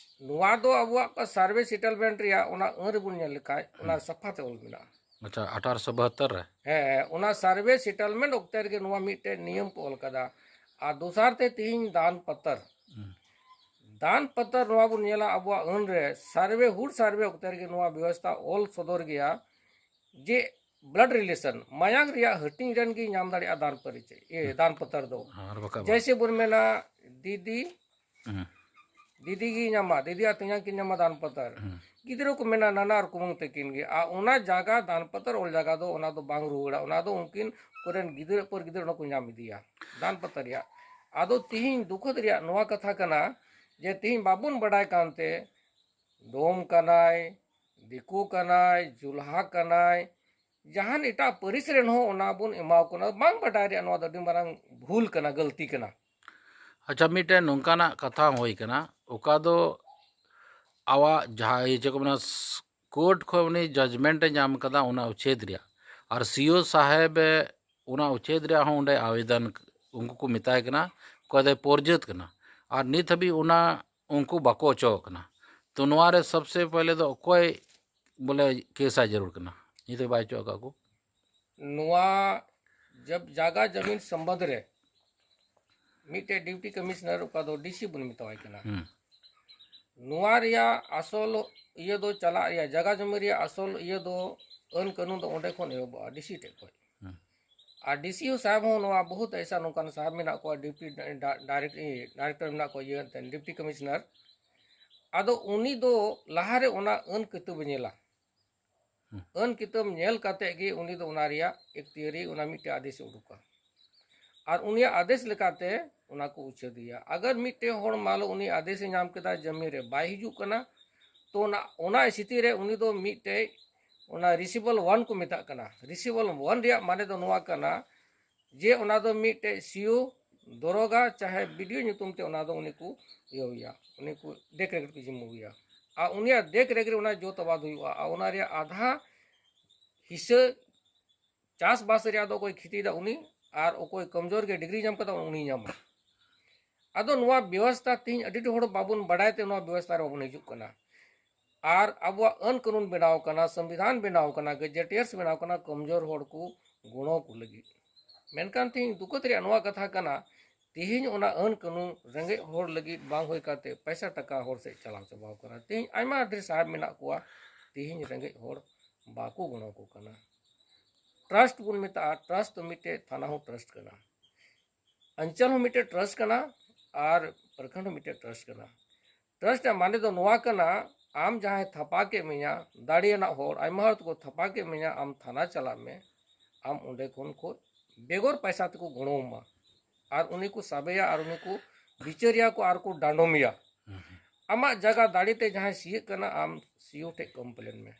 ᱱᱚᱣᱟ ᱫᱚ ᱟᱵᱚᱣᱟᱜ ᱥᱟᱨᱵᱷᱮ ᱥᱮᱴᱮᱞᱢᱮᱱᱴ ᱨᱮᱭᱟᱜ ᱚᱱᱟ ᱟᱹᱱ ᱨᱮᱵᱚᱱ ᱧᱮᱞ ᱞᱮᱠᱷᱟᱡ, ᱚᱱᱟ ᱦᱩᱸ᱾ ᱥᱟᱯᱷᱟ ᱛᱮ ᱚᱞ ᱢᱮᱱᱟᱜᱼᱟ᱾ ᱟᱪᱪᱷᱟ, ᱟᱴᱷᱟᱨᱚᱥᱚ ᱵᱟᱦᱟᱛᱛᱚᱨ ᱨᱮ? ᱦᱮᱸ, ᱚᱱᱟ ᱥᱟᱨᱵᱷᱮ ᱥᱮᱴᱮᱞᱢᱮᱱᱴ ᱚᱠᱛᱮ ᱨᱮᱜᱮ ᱱᱚᱣᱟ ᱢᱤᱫᱴᱮᱡ ᱱᱤᱭᱚᱢ ᱠᱚ ᱚᱞ ᱠᱟᱫᱟ᱾ ᱟᱨ ᱫᱚᱥᱟᱨ ᱛᱮ ᱛᱤᱦᱤᱧ ᱫᱟᱱ ᱯᱟᱛᱟᱨ᱾ ᱦᱩᱸ᱾ ᱫᱟᱱ ᱯᱟᱛᱟᱨ ᱱᱚᱣᱟ ᱵᱚᱱ ᱧᱮᱞᱟ ᱟᱵᱚᱣᱟᱜ ᱟᱹᱱ ᱨᱮ, ᱥᱟᱨᱵᱷᱮ, ᱦᱩᱲ ᱥᱟᱨᱵᱷᱮ ᱚᱠᱛᱮ ᱨᱮᱜᱮ ᱱᱚᱣᱟ ᱵᱮᱵᱚᱥᱛᱷᱟ ᱚᱞ ᱥᱚᱫᱚᱨ ᱜᱮᱭᱟ ᱡᱮ blood relation, ᱢᱟᱭᱟᱝ ᱨᱮᱭᱟᱜ ᱦᱟᱹᱴᱤᱧ ᱨᱮᱱ ᱜᱮ ᱧᱟᱢ ᱫᱟᱲᱮᱭᱟᱜᱼᱟ ᱫᱟᱱ ᱯᱟᱹᱨᱤᱪᱚᱭ, ᱮ, ᱦᱩᱸ᱾ ᱫᱟᱱ ᱯᱟᱛᱟᱨ ᱫᱚ᱾ ᱟᱨ ᱵᱟᱠᱷᱟᱡ ᱵᱟᱝ᱾ ᱡᱮᱭᱥᱮ ᱵᱚᱱ ᱢᱮᱱᱟ, ᱫᱤᱫᱤ, ᱦᱩᱸ᱾ ᱫᱤᱫᱤ ᱜᱮ ᱧᱟᱢᱟ, ᱫᱤᱫᱤ ᱟᱨ ᱛᱮᱧᱟᱝ ᱠᱤᱱ ᱧᱟᱢᱟ ᱫᱟᱱ ᱯᱟᱛᱟᱨ᱾ ᱦᱩᱸ᱾ ᱜᱤᱫᱽᱨᱟᱹ ᱠᱚ ᱢᱮᱱᱟ ᱱᱟᱱᱟ ᱟᱨ ᱠᱩᱢᱟᱹᱝ ᱛᱟᱹᱠᱤᱱ ᱜᱮ, ᱟᱨ ᱚᱱᱟ ᱡᱟᱭᱜᱟ ᱫᱟᱱ ᱯᱟᱛᱟᱨ ᱚᱞ ᱡᱟᱭᱜᱟ ᱫᱚ ᱚᱱᱟ ᱫᱚ ᱵᱟᱝ ᱨᱩᱣᱟᱹᱲᱟ, ᱚᱱᱟ ᱫᱚ ᱩᱱᱠᱤᱱ ᱠᱚᱨᱮᱱ ᱜᱤᱫᱽᱨᱟᱹ ᱯᱚᱨ ᱜᱤᱫᱽᱨᱟᱹ ᱚᱱᱟ ᱠᱚ ᱧᱟᱢ ᱤᱫᱤᱭᱟ ᱫᱟᱱ ᱯᱟᱛᱟᱨ ᱨᱮᱭᱟᱜ᱾ ᱟᱫᱚ ᱛᱤᱦᱤᱧ ᱫᱩᱠᱷᱟᱹᱛ ᱨᱮᱭᱟᱜ ᱱᱚᱣᱟ ᱠᱟᱛᱷᱟ ᱠᱟᱱᱟ ᱡᱮ ᱛᱤᱦᱤᱧ ᱵᱟᱵᱚᱱ ᱵᱟᱰᱟᱭ ᱠᱟᱱᱛᱮ ᱰᱚᱢ ᱠᱟᱱᱟᱭ, ᱫᱤᱠᱩ ᱠᱟᱱᱟᱭ, ᱡᱩᱞᱦᱟ ᱠᱟᱱᱟᱭ, ᱡᱟᱦᱟᱱ ᱮᱴᱟᱜ ᱯᱟᱹᱨᱤᱥ ᱨᱮᱱ ᱦᱚᱸ ᱚᱱᱟ ᱵᱚᱱ ᱮᱢᱟᱣ ᱠᱚ ᱠᱟᱱᱟ᱾ ᱵᱟᱝ ᱵᱟᱰᱟᱭ ᱨᱮᱭᱟᱜ ᱱᱚᱣᱟ ᱫᱚ ᱟᱹᱰᱤ ᱢᱟᱨᱟᱝ ᱵᱷᱩᱞ ᱠᱟᱱᱟ, ᱜᱟᱹᱞᱛᱤ ᱠᱟᱱᱟ᱾ ᱟᱪᱪᱷᱟ, ᱢᱤᱫᱴᱮᱱ ᱱᱚᱝᱠᱟᱱᱟᱜ ᱠᱟᱛᱷᱟ ᱦᱩᱭ ᱠᱟᱱᱟ, ᱚᱠᱟ ᱫᱚ ᱟᱣᱟᱜ ᱡᱟᱦᱟᱸ ᱪᱮᱫ ᱠᱚ ᱢᱮᱱᱟ, ᱠᱳᱨᱴ ᱠᱷᱚᱱ ᱩᱱᱤ ᱡᱟᱡᱽᱢᱮᱱᱴ ᱮ ᱧᱟᱢ ᱠᱟᱫᱟ ᱚᱱᱟ ᱩᱪᱷᱮᱫ ᱨᱮᱭᱟᱜ, ᱟᱨ ᱥᱤ ᱳ ᱥᱟᱦᱮᱵ ᱮ ᱚᱱᱟ ᱩᱪᱷᱮᱫ ᱨᱮᱭᱟᱜ ᱦᱚᱸ ᱚᱸᱰᱮ ᱟᱵᱮᱫᱚᱱ, ᱩᱱᱠᱩ ᱠᱚ ᱢᱮᱛᱟᱭ ᱠᱟᱱᱟ, ᱚᱠᱚᱭ ᱫᱚᱭ ᱯᱚᱨᱡᱟᱹᱛ ᱠᱟᱱᱟ, ᱟᱨ ᱱᱤᱛ ᱦᱟᱹᱵᱤᱡ ᱚᱱᱟ ᱩᱱᱠᱩ ᱵᱟᱠᱚ ᱚᱪᱚᱜ ᱠᱟᱱᱟ᱾ ᱛᱚ ᱱᱚᱣᱟ ᱨᱮ ᱥᱚᱵᱥᱮ ᱯᱚᱦᱞᱮ ᱫᱚ ᱚᱠᱚᱭ ᱵᱚᱞᱮ ᱠᱮᱥᱟ ᱡᱟᱹᱨᱩᱲ ᱠᱟᱱᱟ, ᱱᱤᱛ ᱦᱟᱹᱵᱤᱡ ᱵᱟᱭ ᱚᱪᱚᱜ ᱟᱠᱟᱫ ᱠᱚ? ᱱᱚᱣᱟ ᱡᱟᱵ-, ᱡᱟᱜᱟ ᱡᱟᱢᱤᱱ ᱥᱚᱢᱵᱚᱱᱫᱷ ᱨᱮ ᱢᱤᱫᱴᱮᱡ ᱰᱤᱯᱴᱤ ᱠᱚᱢᱤᱥᱚᱱᱟᱨ, ᱚᱠᱟ ᱫᱚ ᱰᱤ ᱥᱤ ᱵᱚᱱ ᱢᱮᱛᱟᱣᱟᱭ ᱠᱟᱱᱟ, ᱦᱩᱸ᱾ ᱱᱚᱣᱟ ᱨᱮᱭᱟᱜ ᱟᱥᱚᱞ ᱤᱭᱟᱹ ᱫᱚ ᱪᱟᱞᱟᱜ ᱨᱮᱭᱟᱜ, ᱡᱟᱜᱟ ᱡᱚᱢᱤ ᱨᱮᱭᱟᱜ ᱟᱥᱚᱞ ᱤᱭᱟᱹ ᱫᱚ ᱟᱹᱱ ᱠᱟᱹᱱᱩᱱ ᱫᱚ ᱚᱸᱰᱮ ᱠᱷᱚᱱ ᱮᱦᱚᱵᱚᱜᱼᱟ, ᱰᱤ ᱥᱤ ᱴᱷᱮᱡ ᱠᱷᱚᱱ᱾ ᱦᱩᱸ᱾ ᱟᱨ ᱰᱤ ᱥᱤ ᱳ ᱥᱟᱦᱮᱵ ᱦᱚᱸ ᱱᱚᱣᱟ ᱵᱚᱦᱩᱛ ᱮᱭᱥᱟ ᱱᱚᱝᱠᱟᱱ ᱥᱟᱦᱮᱵ ᱢᱮᱱᱟᱜ ᱠᱚᱣᱟ, ᱰᱤᱯᱴᱤ ᱰᱟ-, ᱰᱟᱭᱨᱮᱠᱴ, ᱰᱟᱭᱨᱮᱠᱴᱚᱨ ᱢᱮᱱᱟᱜ ᱠᱚᱣᱟ, ᱤᱭᱟᱹ ᱮᱱᱛᱮ ᱰᱤᱯᱴᱤ ᱠᱚᱢᱤᱥᱚᱱᱟᱨ᱾ ᱟᱫᱚ ᱩᱱᱤ ᱫᱚ ᱞᱟᱦᱟᱨᱮ ᱚᱱᱟ ᱟᱹᱱ ᱠᱤᱛᱟᱹᱵ ᱮ ᱧᱮᱞᱟ᱾ ᱦᱩᱸ᱾ ᱟᱹᱱ ᱠᱤᱛᱟᱹᱵ ᱧᱮᱞ ᱠᱟᱛᱮ ᱜᱮ ᱩᱱᱤ ᱫᱚ ᱚᱱᱟ ᱨᱮᱭᱟᱜ ᱮᱠᱛᱤᱭᱟᱹᱨᱤ, ᱚᱱᱟ ᱢᱤᱫᱴᱮᱡ ᱟᱫᱮᱥ ᱮ ᱩᱰᱩᱠᱟ᱾ ᱟᱨ ᱩᱱᱤᱭᱟᱜ ᱟᱫᱮᱥ ᱞᱮᱠᱟᱛᱮ ᱚᱱᱟ ᱠᱚ ᱩᱪᱷᱟᱹᱫ ᱮᱭᱟ᱾ ᱟᱜᱟᱨ ᱢᱤᱫᱴᱮᱡ ᱦᱚᱲ ᱢᱟᱱ ᱞᱚ ᱩᱱᱤ ᱟᱫᱮᱥ ᱮ ᱧᱟᱢ ᱠᱮᱫᱟ, ᱡᱟᱹᱢᱤᱱ ᱨᱮ ᱵᱟᱭ ᱦᱤᱡᱩᱜ ᱠᱟᱱᱟ, ᱛᱚ ᱚᱱᱟ, ᱚᱱᱟ ᱥᱛᱷᱤᱛᱤ ᱨᱮ ᱩᱱᱤ ᱫᱚ ᱢᱤᱫᱴᱮᱡ ᱚᱱᱟ ᱨᱤᱥᱤᱵᱷᱟᱞ ᱚᱣᱟᱱ ᱠᱚ ᱢᱮᱛᱟᱜ ᱠᱟᱱᱟ᱾ ᱨᱤᱥᱤᱵᱷᱟᱞ ᱚᱣᱟᱱ ᱨᱮᱭᱟᱜ ᱢᱟᱱᱮ ᱫᱚ ᱱᱚᱣᱟ ᱠᱟᱱᱟ ᱡᱮ ᱚᱱᱟ ᱫᱚ ᱢᱤᱫᱴᱮᱡ ᱥᱤ ᱳ, ᱫᱚᱨᱚᱜᱟ ᱪᱟᱦᱮ ᱵᱤ ᱰᱤ ᱳ ᱧᱩᱛᱩᱢ ᱛᱮ ᱚᱱᱟ ᱫᱚ ᱩᱱᱤ ᱠᱚ ᱤᱭᱟᱹᱣᱮᱭᱟ, ᱩᱱᱤ ᱠᱚ ᱫᱮᱠ ᱨᱮᱠ ᱨᱮᱠᱚ ᱡᱤᱢᱢᱟᱹᱣᱮᱭᱟ᱾ ᱟᱨ ᱩᱱᱤᱭᱟᱜ ᱫᱮᱠ ᱨᱮᱠ ᱨᱮ ᱚᱱᱟ ᱡᱚᱛ ᱟᱵᱟᱫ ᱦᱩᱭᱩᱜᱼᱟ᱾ ᱟᱨ ᱚᱱᱟ ᱨᱮᱭᱟᱜ ᱟᱫᱷᱟ ᱦᱤᱥᱟᱹ ᱪᱟᱥᱵᱟᱥ ᱨᱮᱭᱟᱜ ᱫᱚ ᱚᱠᱚᱭ ᱠᱷᱤᱛᱤᱭᱮᱫᱟ ᱩᱱᱤ, ᱟᱨ ᱚᱠᱚᱭ ᱠᱚᱢᱡᱳᱨ ᱜᱮ ᱰᱤᱜᱽᱨᱤ ᱧᱟᱢ ᱠᱟᱫᱟ ᱩᱱᱤᱭ ᱧᱟᱢᱟ᱾ ᱟᱫᱚ ᱱᱚᱣᱟ ᱵᱮᱵᱚᱥᱛᱷᱟ ᱛᱮᱦᱮᱧ ᱟᱹᱰᱤ ᱰᱷᱮᱨ ᱦᱚᱲ ᱵᱟᱵᱚᱱ ᱵᱟᱰᱟᱭ ᱛᱮ ᱱᱚᱣᱟ ᱵᱮᱵᱚᱥᱛᱷᱟ ᱨᱮ ᱵᱟᱵᱚᱱ ᱦᱤᱡᱩᱜ ᱠᱟᱱᱟ᱾ ᱟᱨ ᱟᱵᱚᱣᱟᱜ ᱟᱹᱱ ᱠᱟᱹᱱᱩᱱ ᱵᱮᱱᱟᱣ ᱠᱟᱱᱟ, ᱥᱚᱝᱵᱤᱫᱷᱟᱱ ᱵᱮᱱᱟᱣ ᱠᱟᱱᱟ, ᱜᱮᱡᱮᱴᱤᱭᱟᱨᱥ ᱵᱮᱱᱟᱣ ᱠᱟᱱᱟ ᱠᱚᱢᱡᱳᱨ ᱦᱚᱲ ᱠᱚ ᱜᱚᱲᱚ ᱠᱚ ᱞᱟᱹᱜᱤᱫ᱾ ᱢᱮᱱᱠᱷᱟᱱ ᱛᱮᱦᱮᱧ ᱫᱩᱠᱷᱚᱛ ᱨᱮᱭᱟᱜ ᱱᱚᱣᱟ ᱠᱟᱛᱷᱟ ᱠᱟᱱᱟ, ᱛᱮᱦᱮᱧ ᱚᱱᱟ ᱟᱹᱱ ᱠᱟᱹᱱᱩᱱ ᱨᱮᱸᱜᱮᱡ ᱦᱚᱲ ᱞᱟᱹᱜᱤᱫ ᱵᱟᱝ ᱦᱩᱭ ᱠᱟᱛᱮ ᱯᱚᱭᱥᱟ ᱴᱟᱠᱟ ᱦᱚᱲ ᱥᱮᱫ ᱪᱟᱞᱟᱣ ᱪᱟᱵᱟᱣ ᱠᱟᱱᱟ᱾ ᱛᱮᱦᱮᱧ ᱟᱭᱢᱟ ᱰᱷᱮᱨ ᱥᱟᱦᱮᱵ ᱢᱮᱱᱟᱜ ᱠᱚᱣᱟ, ᱛᱮᱦᱮᱧ ᱨᱮᱸᱜᱮᱡ ᱦᱚᱲ ᱵᱟᱠᱚ ᱜᱚᱲᱚ ᱠᱚ ᱠᱟᱱᱟ᱾ ᱴᱨᱟᱥᱴ ᱵᱚᱱ ᱢᱮᱛᱟᱜᱼᱟ, ᱴᱨᱟᱥᱴ ᱫᱚ ᱢᱤᱫᱴᱮᱡ ᱛᱷᱟᱱᱟ ᱦᱚᱸ ᱴᱨᱟᱥᱴ ᱠᱟᱱᱟ, ᱚᱧᱪᱚᱞ ᱦᱚᱸ ᱢᱤᱫᱴᱮᱡ ᱴᱨᱟᱥᱴ ᱠᱟᱱᱟ, ᱟᱨ ᱯᱨᱚᱠᱷᱚᱸᱰ ᱦᱚᱸ ᱢᱤᱫᱴᱮᱡ ᱴᱨᱟᱥᱴ ᱠᱟᱱᱟ᱾ ᱴᱨᱟᱥᱴ ᱨᱮᱭᱟᱜ ᱢᱟᱱᱮ ᱫᱚ ᱱᱚᱣᱟ ᱠᱟᱱᱟ, ᱟᱢ ᱡᱟᱦᱟᱸᱭ ᱛᱷᱟᱯᱟ ᱠᱮᱫ ᱢᱮᱭᱟ, ᱫᱟᱲᱮᱭᱟᱱᱟᱜ ᱦᱚᱲ, ᱟᱭᱢᱟ ᱦᱚᱲ ᱛᱮᱠᱚ ᱛᱷᱟᱯᱟ ᱠᱮᱫ ᱢᱮᱭᱟ, ᱟᱢ ᱛᱷᱟᱱᱟ ᱪᱟᱞᱟᱜ ᱢᱮ, ᱟᱢ ᱚᱸᱰᱮ ᱠᱷᱚᱱ ᱠᱚ ᱵᱮᱜᱚᱨ ᱯᱚᱭᱥᱟ ᱛᱮᱠᱚ ᱜᱚᱲᱚ ᱟᱢᱟ, ᱟᱨ ᱩᱱᱤ ᱠᱚ ᱥᱟᱵᱮᱭᱟ, ᱟᱨ ᱩᱱᱤ ᱠᱚ ᱵᱤᱪᱟᱹᱨᱮᱭᱟ ᱠᱚ, ᱟᱨ ᱠᱚ ᱰᱟᱸᱰᱚᱢᱮᱭᱟ᱾ ᱟᱢᱟᱜ ᱡᱟᱭᱜᱟ ᱫᱟᱲᱮ ᱛᱮ ᱡᱟᱦᱟᱸᱭ ᱥᱤᱭᱟᱹᱜ ᱠᱟᱱᱟ, ᱟᱢ ᱥᱤᱭᱳ ᱴᱷᱮᱡ ᱠᱚᱢᱯᱞᱮᱱ ᱢᱮ᱾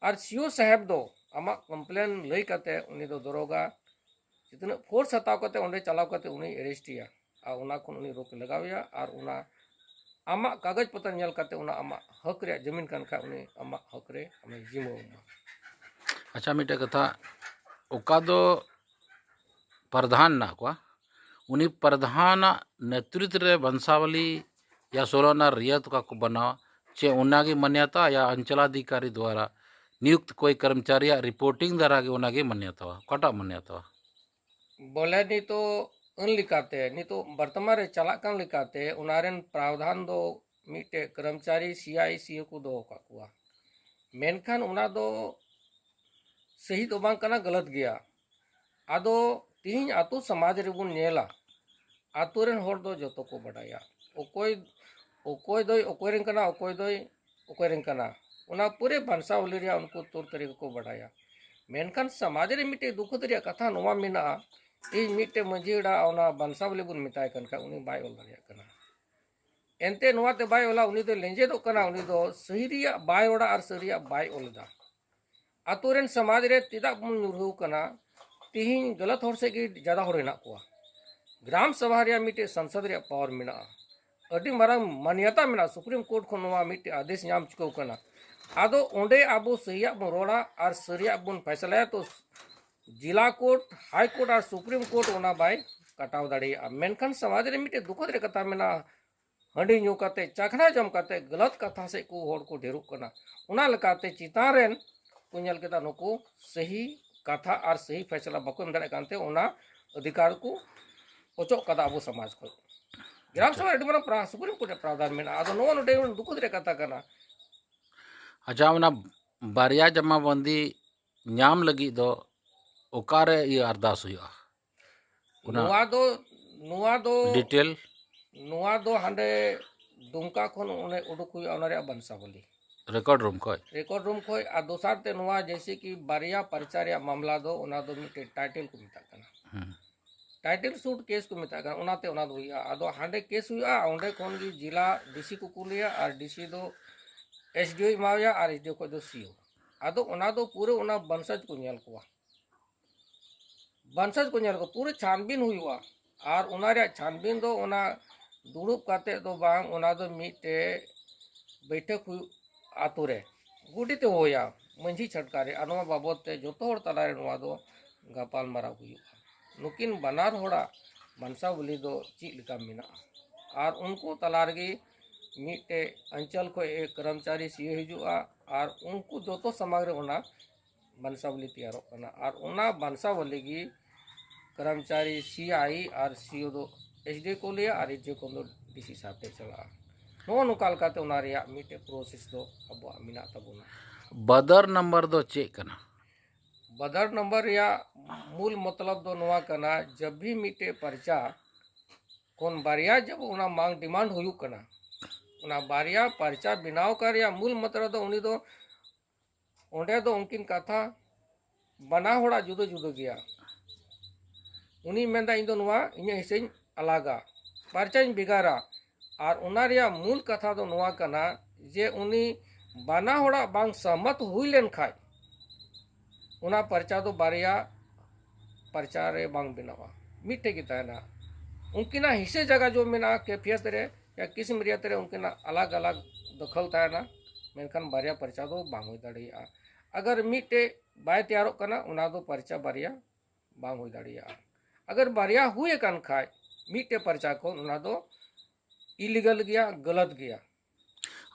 ᱟᱨ ᱥᱤᱭᱳ ᱥᱟᱦᱮᱵᱽ ᱫᱚ ᱟᱢᱟᱜ ᱠᱚᱢᱯᱞᱮᱱ ᱞᱟᱹᱭ ᱠᱟᱛᱮ ᱩᱱᱤ ᱫᱚ ᱫᱚᱨᱚᱜᱟ ᱛᱤᱱᱟᱹᱜ ᱯᱷᱳᱨᱥ ᱦᱟᱛᱟᱣ ᱠᱟᱛᱮ ᱚᱸᱰᱮ ᱪᱟᱞᱟᱣ ᱠᱟᱛᱮ ᱩᱱᱤ ᱮᱨᱮᱥᱴ ᱮᱭᱟ᱾ ᱟᱨ ᱚᱱᱟ ᱠᱷᱚᱱ ᱩᱱᱤ ᱨᱳᱠ ᱞᱟᱜᱟᱣ ᱮᱭᱟ ᱟᱨ ᱚᱱᱟ ᱟᱢᱟᱜ ᱠᱟᱜᱚᱡᱽ ᱯᱚᱛᱨᱚ ᱧᱮᱞ ᱠᱟᱛᱮ ᱚᱱᱟ ᱟᱢᱟᱜ ᱦᱚᱠ ᱨᱮᱭᱟᱜ ᱡᱟᱹᱢᱤᱱ ᱠᱟᱱ ᱠᱷᱟᱡ ᱩᱱᱤ ᱟᱢᱟᱜ ᱦᱚᱠ ᱨᱮ ᱟᱢᱮ ᱡᱤᱢᱟᱹᱣ ᱟᱢᱟ᱾ ᱟᱪᱪᱷᱟ, ᱢᱤᱫᱴᱮᱡ ᱠᱟᱛᱷᱟ, ᱚᱠᱟ ᱫᱚ ᱯᱨᱚᱫᱷᱟᱱ ᱢᱮᱱᱟᱜ ᱠᱚᱣᱟ, ᱩᱱᱤ ᱯᱨᱚᱫᱷᱟᱱᱟᱜ ᱱᱮᱛᱨᱤᱛᱵ ᱨᱮ ᱵᱚᱝᱥᱟᱵᱚᱞᱤ ᱭᱟ ᱥᱳᱞᱳ ᱟᱱᱟ ᱨᱤᱭᱟᱛ ᱚᱠᱟ ᱠᱚ ᱵᱮᱱᱟᱣᱟ, ᱪᱮ ᱚᱱᱟᱜᱮ ᱢᱟᱱᱭᱟᱛᱟ ᱭᱟ ᱚᱧᱪᱚᱞᱟᱫᱷᱤᱠᱟᱨᱤ ᱫᱣᱟᱨᱟ ᱱᱤᱭᱩᱠᱛ ᱠᱚᱭ ᱠᱚᱨᱢᱪᱟᱨᱤᱭᱟᱜ ᱨᱤᱯᱳᱨᱴᱤᱝ ᱫᱟᱨᱟ ᱜᱮ ᱚᱱᱟᱜᱮ ᱢᱟᱱᱭᱟᱛᱟᱣᱟ? ᱚᱠᱟᱴᱟᱜ ᱢᱟᱱᱭᱟᱛᱟᱣᱟ? ᱵᱚᱞᱮ ᱱᱤᱛᱚᱜ ᱟᱹᱱ ᱞᱮᱠᱟᱛᱮ ᱱᱤᱛᱚᱜ ᱵᱚᱨᱛᱚᱢᱟᱱ ᱨᱮ ᱪᱟᱞᱟᱜ ᱠᱟᱱ ᱞᱮᱠᱟᱛᱮ ᱚᱱᱟ ᱨᱮᱱ ᱯᱨᱟᱣᱫᱷᱟᱱ ᱫᱚ ᱢᱤᱫᱴᱮᱡ ᱠᱚᱨᱢᱪᱟᱨᱤ ᱥᱤ ᱟᱭ ᱥᱤ ᱠᱚ ᱫᱚᱦᱚ ᱠᱟᱜ ᱠᱚᱣᱟ᱾ ᱢᱮᱱᱠᱷᱟᱱ ᱚᱱᱟ ᱫᱚ ᱥᱟᱹᱦᱤ ᱫᱚ ᱵᱟᱝ ᱠᱟᱱᱟ, ᱜᱟᱞᱟᱛ ᱜᱮᱭᱟ᱾ ᱟᱫᱚ ᱛᱤᱦᱤᱧ ᱟᱛᱳ ᱥᱚᱢᱟᱡᱽ ᱨᱮᱵᱚᱱ ᱧᱮᱞᱟ, ᱟᱛᱳ ᱨᱮᱱ ᱦᱚᱲ ᱫᱚ ᱡᱚᱛᱚ ᱠᱚ ᱵᱟᱰᱟᱭᱟ, ᱚᱠᱚᱭ ᱚᱠᱚᱭ ᱫᱚᱭ ᱚᱠᱚᱭ ᱨᱮᱱ ᱠᱟᱱᱟ, ᱚᱠᱚᱭ ᱫᱚᱭ ᱚᱠᱚᱭ ᱨᱮᱱ ᱠᱟᱱᱟ, ᱚᱱᱟ ᱯᱩᱨᱟᱹ ᱵᱚᱝᱥᱟᱵᱚᱞᱤ ᱨᱮᱭᱟᱜ ᱩᱱᱠᱩ ᱛᱚᱨ ᱛᱟᱹᱨᱤᱠᱟ ᱠᱚ ᱵᱟᱰᱟᱭᱟ᱾ ᱢᱮᱱᱠᱷᱟᱱ ᱥᱚᱢᱟᱡᱽ ᱨᱮ ᱢᱤᱫᱴᱮᱡ ᱫᱩᱠᱷ ᱨᱮᱭᱟᱜ ᱠᱟᱛᱷᱟ ᱱᱚᱣᱟ ᱢᱮᱱᱟᱜᱼᱟ, ᱤᱧ ᱢᱤᱫᱴᱮᱡ ᱢᱟᱺᱡᱷᱤ ᱦᱟᱲᱟᱢ ᱚᱱᱟ ᱵᱚᱝᱥᱟᱵᱚᱞᱤ ᱵᱚᱱ ᱢᱮᱛᱟᱭ ᱠᱟᱱ ᱠᱷᱟᱡ ᱩᱱᱤ ᱵᱟᱭ ᱚᱞ ᱫᱟᱲᱮᱭᱟᱜ ᱠᱟᱱᱟ᱾ ᱮᱱᱛᱮ ᱱᱚᱣᱟ ᱛᱮ ᱵᱟᱭ ᱚᱞᱟ, ᱩᱱᱤ ᱫᱚ ᱞᱮᱸᱡᱮᱫᱚᱜ ᱠᱟᱱᱟ, ᱩᱱᱤ ᱫᱚ ᱥᱟᱹᱨᱤᱭᱟᱜ ᱵᱟᱭ ᱨᱚᱲᱟ ᱟᱨ ᱥᱟᱹᱨᱤᱭᱟᱜ ᱵᱟᱭ ᱚᱞ ᱮᱫᱟ᱾ ᱟᱛᱳ ᱨᱮᱱ ᱥᱚᱢᱟᱡᱽ ᱨᱮ ᱪᱮᱫᱟᱜ ᱵᱚᱱ ᱧᱩᱨᱦᱟᱹᱣ ᱠᱟᱱᱟ? ᱛᱤᱦᱤᱧ ᱜᱟᱞᱟᱛ ᱦᱚᱲ ᱥᱮᱫ ᱜᱮ ᱡᱟᱫᱟ ᱦᱚᱲ ᱦᱮᱱᱟᱜ ᱠᱚᱣᱟ᱾ ᱜᱨᱟᱢ ᱥᱚᱵᱷᱟ ᱨᱮᱭᱟᱜ ᱢᱤᱫᱴᱮᱡ ᱥᱚᱝᱥᱚᱫ ᱨᱮᱭᱟᱜ ᱯᱟᱣᱟᱨ ᱢᱮᱱᱟᱜᱼᱟ, ᱟᱹᱰᱤ ᱢᱟᱨᱟᱝ ᱢᱟᱱᱭᱟᱛᱟ ᱢᱮᱱᱟᱜᱼᱟ, ᱥᱩᱯᱨᱤᱢ ᱠᱳᱨᱴ ᱠᱷᱚᱱ ᱱᱚᱣᱟ ᱢᱤᱫᱴᱮᱡ ᱟᱫᱮᱥ ᱧᱟᱢ ᱪᱩᱠᱟᱹᱣ ᱠᱟᱱᱟ᱾ ᱟᱫᱚ ᱚᱸᱰᱮ ᱟᱵᱚ ᱥᱟᱹᱨᱤᱭᱟᱜ ᱵᱚᱱ ᱨᱚᱲᱟ ᱟᱨ ᱥᱟᱹᱨᱤᱭᱟᱜ ᱵᱚᱱ ᱯᱷᱟᱭᱥᱟᱞᱟᱭᱟ, ᱛᱚ ᱡᱮᱞᱟ ᱠᱳᱨᱴ, ᱦᱟᱭ ᱠᱳᱨᱴ ᱟᱨ ᱥᱩᱯᱨᱤᱢ ᱠᱳᱨᱴ ᱚᱱᱟ ᱵᱟᱭ ᱠᱟᱴᱟᱣ ᱫᱟᱲᱮᱭᱟᱜᱼᱟ᱾ ᱢᱮᱱᱠᱷᱟᱱ ᱥᱚᱢᱟᱡᱽ ᱨᱮ ᱢᱤᱫᱴᱮᱡ ᱫᱩᱠᱷᱚᱫ ᱨᱮ ᱠᱟᱛᱷᱟ ᱢᱮᱱᱟᱜᱼᱟ, ᱦᱟᱺᱰᱤ ᱧᱩ ᱠᱟᱛᱮ, ᱪᱟᱠᱷᱱᱟ ᱡᱚᱢ ᱠᱟᱛᱮ ᱜᱟᱞᱟᱛ ᱠᱟᱛᱷᱟ ᱥᱮᱫ ᱠᱚ ᱦᱚᱲ ᱠᱚ ᱰᱷᱮᱨᱚᱜ ᱠᱟᱱᱟ᱾ ᱚᱱᱟ ᱞᱮᱠᱟᱛᱮ ᱪᱮᱛᱟᱱ ᱨᱮᱱ ᱠᱚ ᱧᱮᱞ ᱠᱮᱫᱟ ᱱᱩᱠᱩ ᱥᱟᱹᱦᱤ ᱠᱟᱛᱷᱟ ᱟᱨ ᱥᱟᱹᱦᱤ ᱯᱷᱮᱥᱞᱟ ᱵᱟᱠᱚ ᱮᱢ ᱫᱟᱲᱮᱭᱟᱜ ᱠᱟᱱᱛᱮ ᱚᱱᱟ ᱚᱫᱷᱤᱠᱟᱨ ᱠᱚ ᱚᱪᱚᱜ ᱠᱟᱫᱟ ᱟᱵᱚ ᱥᱚᱢᱟᱡᱽ ᱠᱷᱚᱱ᱾ ᱜᱨᱟᱢ ᱥᱚᱵᱷᱟ ᱨᱮ ᱟᱹᱰᱤ ᱢᱟᱨᱟᱝ ᱯᱨᱟ-, ᱥᱩᱯᱨᱤᱢ ᱠᱳᱨᱴ ᱨᱮ ᱯᱨᱟᱣᱫᱷᱟᱱ ᱢᱮᱱᱟᱜᱼᱟ᱾ ᱟᱫᱚ ᱱᱚᱣᱟ ᱱᱚᱰᱮ ᱫᱩᱠᱷᱚᱫ ᱨᱮᱭᱟᱜ ᱠᱟᱛᱷᱟ ᱠᱟᱱᱟ᱾ ᱟᱪᱪᱷᱟ, ᱚᱱᱟ ᱵᱟᱨᱭᱟ ᱡᱟᱢᱟᱵᱚᱱᱫᱤ ᱧᱟᱢ ᱞᱟᱹᱜᱤᱫ ᱫᱚ ᱚᱠᱟᱨᱮ ᱤᱭᱟᱹ ᱟᱨᱫᱟᱥ ᱦᱩᱭᱩᱜᱼᱟ? ᱚᱱᱟ ᱱᱚᱣᱟ ᱫᱚ ᱱᱚᱣᱟ ᱫᱚ ᱰᱤᱴᱮᱞ ᱱᱚᱣᱟ ᱫᱚ ᱦᱟᱸᱰᱮ ᱫᱩᱢᱠᱟ ᱠᱷᱚᱱ ᱚᱸᱰᱮ ᱩᱰᱩᱠ ᱦᱩᱭᱩᱜᱼᱟ, ᱚᱱᱟ ᱨᱮᱭᱟᱜ ᱵᱚᱝᱥᱟᱵᱚᱞᱤ᱾ ᱨᱮᱠᱚᱨᱰ ᱨᱩᱢ ᱠᱷᱚᱡ? ᱨᱮᱠᱚᱨᱰ ᱨᱩᱢ ᱠᱷᱚᱡ᱾ ᱟᱨ ᱫᱚᱥᱟᱨ ᱛᱮ ᱱᱚᱣᱟ ᱡᱮᱭᱥᱮ ᱠᱤ ᱵᱟᱨᱭᱟ ᱯᱟᱨᱪᱟ ᱨᱮᱭᱟᱜ ᱢᱟᱢᱞᱟ ᱫᱚ ᱚᱱᱟ ᱫᱚ ᱢᱤᱫᱴᱮᱡ ᱴᱟᱭᱴᱮᱞ ᱠᱚ ᱢᱮᱛᱟᱜ ᱠᱟᱱᱟ, ᱦᱩᱸ᱾ ᱴᱟᱭᱴᱮᱞ ᱥᱩᱴ ᱠᱮᱥ ᱠᱚ ᱢᱮᱛᱟᱜ ᱠᱟᱱᱟ, ᱚᱱᱟᱛᱮ ᱚᱱᱟ ᱫᱚ ᱦᱩᱭᱩᱜᱼᱟ᱾ ᱟᱫᱚ ᱦᱟᱸᱰᱮ ᱠᱮᱥ ᱦᱩᱭᱩᱜᱼᱟ, ᱚᱸᱰᱮ ᱠᱷᱚᱱ ᱜᱮ ᱡᱮᱞᱟ ᱰᱤ ᱥᱤ ᱠᱚ ᱠᱩᱞᱮᱭᱟ ᱟᱨ ᱰᱤ ᱥᱤ ᱫᱚ ᱮᱥ ᱰᱤ ᱳ ᱮᱢᱟᱣᱟᱭᱟ ᱟᱨ ᱮᱥ ᱰᱤ ᱳ ᱠᱷᱚᱡ ᱫᱚ ᱥᱤ ᱳ᱾ ᱟᱫᱚ ᱚᱱᱟ ᱫᱚ ᱯᱩᱨᱟᱹ ᱚᱱᱟ ᱵᱚᱱᱥᱟᱡᱽ ᱠᱚ ᱧᱮᱞ ᱠᱚᱣᱟ, ᱵᱚᱱᱥᱟᱡᱽ ᱠᱚ ᱧᱮᱞ ᱠᱚᱣᱟ, ᱯᱩᱨᱟᱹ ᱪᱷᱟᱱᱵᱤᱱ ᱦᱩᱭᱩᱜᱼᱟ᱾ ᱟᱨ ᱚᱱᱟ ᱨᱮᱭᱟᱜ ᱪᱷᱟᱱᱵᱤᱱ ᱫᱚ ᱚᱱᱟ ᱫᱩᱲᱩᱵ ᱠᱟᱛᱮ ᱫᱚ ᱵᱟᱝ, ᱚᱱᱟ ᱫᱚ ᱢᱤᱫᱴᱮᱡ ᱵᱟᱹᱭᱴᱷᱟᱹᱠ ᱦᱩᱭᱩᱜ ᱟᱛᱳ ᱨᱮ, ᱜᱚᱰᱮᱛ ᱮ ᱦᱚᱦᱚᱭᱟ ᱢᱟᱹᱡᱷᱤ ᱪᱷᱟᱴᱠᱟ ᱨᱮ, ᱟᱨ ᱱᱚᱣᱟ ᱵᱟᱵᱚᱫ ᱛᱮ ᱡᱚᱛᱚ ᱦᱚᱲ ᱛᱟᱞᱟᱨᱮ ᱱᱚᱣᱟ ᱫᱚ ᱜᱟᱯᱟᱞ ᱢᱟᱨᱟᱣ ᱦᱩᱭᱩᱜᱼᱟ᱾ ᱱᱩᱠᱤᱱ ᱵᱟᱱᱟᱨ ᱦᱚᱲᱟᱜ ᱵᱚᱱᱥᱟᱵᱚᱞᱤ ᱫᱚ ᱪᱮᱫ ᱞᱮᱠᱟ ᱢᱮᱱᱟᱜᱼᱟ, ᱟᱨ ᱩᱱᱠᱩ ᱛᱟᱞᱟ ᱨᱮᱜᱮ ᱢᱤᱫᱴᱮᱡ ᱚᱧᱪᱚᱞ ᱠᱷᱚᱡ ᱮ ᱠᱚᱨᱢᱪᱟᱨᱤ ᱥᱤ ᱳ ᱦᱤᱡᱩᱜᱼᱟ, ᱟᱨ ᱩᱱᱠᱩ ᱡᱚᱛᱚ ᱥᱟᱢᱟᱝ ᱨᱮ ᱚᱱᱟ ᱵᱚᱱᱥᱟᱵᱚᱞᱤ ᱛᱮᱭᱟᱨᱚᱜ ᱠᱟᱱᱟ᱾ ᱟᱨ ᱚᱱᱟ ᱵᱚᱱᱥᱟᱵᱚᱞᱤ ᱜᱮ ᱠᱚᱨᱢᱪᱟᱨᱤ ᱥᱤ ᱟᱭ ᱟᱨ ᱥᱤ ᱳ ᱫᱚ ᱮᱥ ᱰᱤ ᱳ ᱠᱚ ᱞᱟᱹᱭᱟ, ᱟᱨ ᱮᱥ ᱰᱤ ᱳ ᱠᱷᱚᱱ ᱫᱚ ᱰᱤ ᱥᱤ ᱥᱟᱶᱛᱮ ᱪᱟᱞᱟᱜᱼᱟ᱾ ᱱᱚᱜᱼᱚ ᱱᱚᱝᱠᱟ ᱞᱮᱠᱟᱛᱮ ᱚᱱᱟ ᱨᱮᱭᱟᱜ ᱢᱤᱫᱴᱮᱡ ᱯᱨᱚᱥᱮᱥ ᱫᱚ ᱟᱵᱚᱣᱟᱜ ᱢᱮᱱᱟᱜ ᱛᱟᱵᱚᱱᱟ᱾ ᱵᱟᱫᱟᱨ ᱱᱟᱢᱵᱟᱨ ᱫᱚ ᱪᱮᱫ ᱠᱟᱱᱟ? ᱵᱟᱫᱟᱨ ᱱᱟᱢᱵᱟᱨ ᱨᱮᱭᱟᱜ ᱢᱩᱞ ᱢᱚᱛᱞᱚᱵ ᱫᱚ ᱱᱚᱣᱟ ᱠᱟᱱᱟ, ᱡᱟᱵ ᱵᱷᱤ ᱢᱤᱫᱴᱮᱡ ᱯᱟᱨᱪᱟ ᱠᱷᱚᱱ ᱵᱟᱨᱭᱟ ᱡᱟᱵ ᱚᱱᱟ ᱢᱟᱝ ᱰᱤᱢᱟᱱᱰ ᱦᱩᱭᱩᱜ ᱠᱟᱱᱟ, ᱚᱱᱟ ᱵᱟᱨᱭᱟ ᱯᱟᱨᱪᱟ ᱵᱮᱱᱟᱣ ᱠᱟᱜ ᱨᱮᱭᱟᱜ ᱢᱩᱞ ᱢᱚᱛᱞᱚᱵ ᱫᱚ ᱩᱱᱤ ᱫᱚ ᱚᱸᱰᱮ ᱫᱚ ᱩᱱᱠᱤᱱ ᱠᱟᱛᱷᱟ ᱵᱟᱱᱟ ᱦᱚᱲᱟᱜ ᱡᱩᱫᱟᱹ ᱡᱩᱫᱟᱹ ᱜᱮᱭᱟ᱾ ᱩᱱᱤᱭ ᱢᱮᱱᱫᱟ, "ᱤᱧ ᱫᱚ ᱱᱚᱣᱟ ᱤᱧᱟᱹᱜ ᱦᱤᱥᱟᱹᱧ ᱟᱞᱟᱜᱟ, ᱯᱟᱨᱪᱟᱧ ᱵᱷᱮᱜᱟᱨᱟ", ᱟᱨ ᱚᱱᱟ ᱨᱮᱭᱟᱜ ᱢᱩᱞ ᱠᱟᱛᱷᱟ ᱫᱚ ᱱᱚᱣᱟ ᱠᱟᱱᱟ ᱡᱮ ᱩᱱᱤ ᱵᱟᱱᱟ ᱦᱚᱲᱟᱜ ᱵᱟᱝ ᱥᱚᱦᱢᱚᱛ ᱦᱩᱭ ᱞᱮᱱ ᱠᱷᱟᱡ ᱚᱱᱟ ᱯᱟᱨᱪᱟ ᱫᱚ ᱵᱟᱨᱭᱟ ᱯᱟᱨᱪᱟ ᱨᱮ ᱵᱟᱝ ᱵᱮᱱᱟᱣᱟ, ᱢᱤᱫᱴᱮᱡ ᱜᱮ ᱛᱟᱦᱮᱱᱟ᱾ ᱩᱱᱠᱤᱱᱟᱜ ᱦᱤᱥᱟᱹ ᱡᱟᱭᱜᱟ ᱡᱚ ᱢᱮᱱᱟᱜᱼᱟ, ᱠᱮᱯᱷᱤᱭᱟᱛ ᱨᱮ ᱭᱟ ᱠᱤᱥᱢ ᱨᱤᱭᱟᱛ ᱨᱮ ᱩᱱᱠᱤᱱᱟᱜ ᱟᱞᱟᱜᱽ ᱟᱞᱟᱜᱽ ᱫᱚᱠᱷᱚᱞ ᱛᱟᱦᱮᱱᱟ, ᱢᱮᱱᱠᱷᱟᱱ ᱵᱟᱨᱭᱟ ᱯᱟᱨᱪᱟ ᱫᱚ ᱵᱟᱝ ᱦᱩᱭ ᱫᱟᱲᱮᱭᱟᱜᱼᱟ᱾ ᱟᱜᱟᱨ ᱢᱤᱫᱴᱮᱡ ᱵᱟᱭ ᱛᱮᱭᱟᱨᱚᱜ ᱠᱟᱱᱟ, ᱚᱱᱟ ᱫᱚ ᱯᱟᱨᱪᱟ ᱵᱟᱨᱭᱟ ᱵᱟᱝ ᱦᱩᱭ ᱫᱟᱲᱮᱭᱟᱜᱼᱟ᱾ ᱟᱜᱟᱨ ᱵᱟᱨᱭᱟ ᱦᱩᱭ ᱟᱠᱟᱱ ᱠᱷᱟᱡ, ᱢᱤᱫᱴᱮᱡ ᱯᱟᱨᱪᱟ ᱠᱷᱚᱱ, ᱚᱱᱟ ᱫᱚ ᱤᱞᱤᱜᱟᱞ ᱜᱮᱭᱟ, ᱜᱟᱞᱟᱛ ᱜᱮᱭᱟ᱾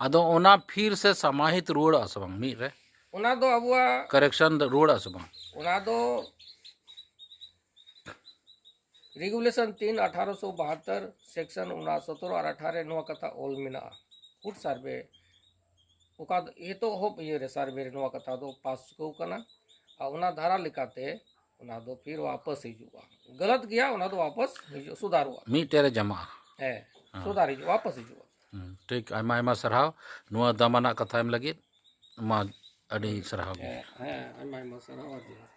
ᱟᱫᱚ ᱚᱱᱟ ᱯᱷᱤᱨ ᱥᱮ ᱥᱟᱢᱟᱦᱤᱛ ᱨᱩᱣᱟᱹᱲᱚᱜᱼᱟ ᱥᱮ ᱵᱟᱝ ᱢᱤᱫ ᱨᱮ? ᱚᱱᱟ ᱫᱚ ᱟᱵᱚᱣᱟᱜ ᱠᱟᱨᱮᱠᱥᱚᱱ ᱫᱚ ᱨᱩᱣᱟᱹᱲᱚᱜᱼᱟ ᱥᱮ ᱵᱟᱝ? ᱚᱱᱟ ᱫᱚ ᱨᱮᱜᱩᱞᱮᱥᱚᱱ ᱛᱤᱱ ᱟᱴᱷᱟᱨᱚᱥᱚ ᱵᱟᱦᱟᱛᱛᱚᱨ ᱥᱮᱠᱥᱚᱱ ᱚᱱᱟ ᱥᱚᱛᱨᱚ ᱟᱨ ᱟᱴᱷᱟᱨᱚ ᱨᱮ ᱱᱚᱣᱟ ᱠᱟᱛᱷᱟ ᱚᱞ ᱢᱮᱱᱟᱜᱼᱟ᱾ ᱯᱷᱩᱴ ᱥᱟᱨᱵᱷᱮ ᱚᱠᱟ ᱫᱚ ᱮᱛᱚᱦᱚᱵ ᱤᱭᱟᱹ ᱨᱮ ᱥᱟᱨᱵᱷᱮ ᱨᱮ ᱱᱚᱣᱟ ᱠᱟᱛᱷᱟ ᱫᱚ ᱯᱟᱥ ᱪᱩᱠᱟᱹᱣ ᱠᱟᱱᱟ, ᱟᱨ ᱚᱱᱟ ᱫᱷᱟᱨᱟ ᱞᱮᱠᱟᱛᱮ ᱚᱱᱟ ᱫᱚ ᱯᱷᱤᱨ ᱣᱟᱯᱟᱥ ᱦᱤᱡᱩᱜᱼᱟ᱾ ᱜᱟᱞᱟᱛ ᱜᱮᱭᱟ, ᱚᱱᱟ ᱫᱚ ᱣᱟᱯᱟᱥ ᱦᱤᱡᱩᱜ, ᱥᱩᱫᱷᱟᱨᱚᱜᱼᱟ᱾ ᱢᱤᱫᱴᱮᱡ ᱨᱮ ᱡᱟᱢᱟᱜᱼᱟ᱾ ᱦᱮᱸ, ᱦᱮᱸ᱾ ᱥᱩᱫᱷᱟᱨ ᱦᱤᱡᱩᱜᱼᱟ, ᱣᱟᱯᱟᱥ ᱦᱤᱡᱩᱜᱼᱟ᱾ ᱦᱩᱸ, ᱴᱷᱤᱠ, ᱟᱭᱢᱟ ᱟᱭᱢᱟ ᱥᱟᱨᱦᱟᱣ ᱱᱚᱣᱟ ᱫᱟᱢᱟᱱᱟᱜ ᱠᱟᱛᱷᱟ ᱮᱢ ᱞᱟᱹᱜᱤᱫ᱾ ᱢᱟ, ᱟᱹᱰᱤ ᱥᱟᱨᱦᱟᱣ ᱜᱮ᱾ ᱦᱮᱸ, ᱦᱮᱸ, ᱟᱭᱢᱟ ᱟᱭᱢᱟ ᱥᱟᱨᱦᱟᱣ ᱟᱨ ᱡᱚᱦᱟᱨ᱾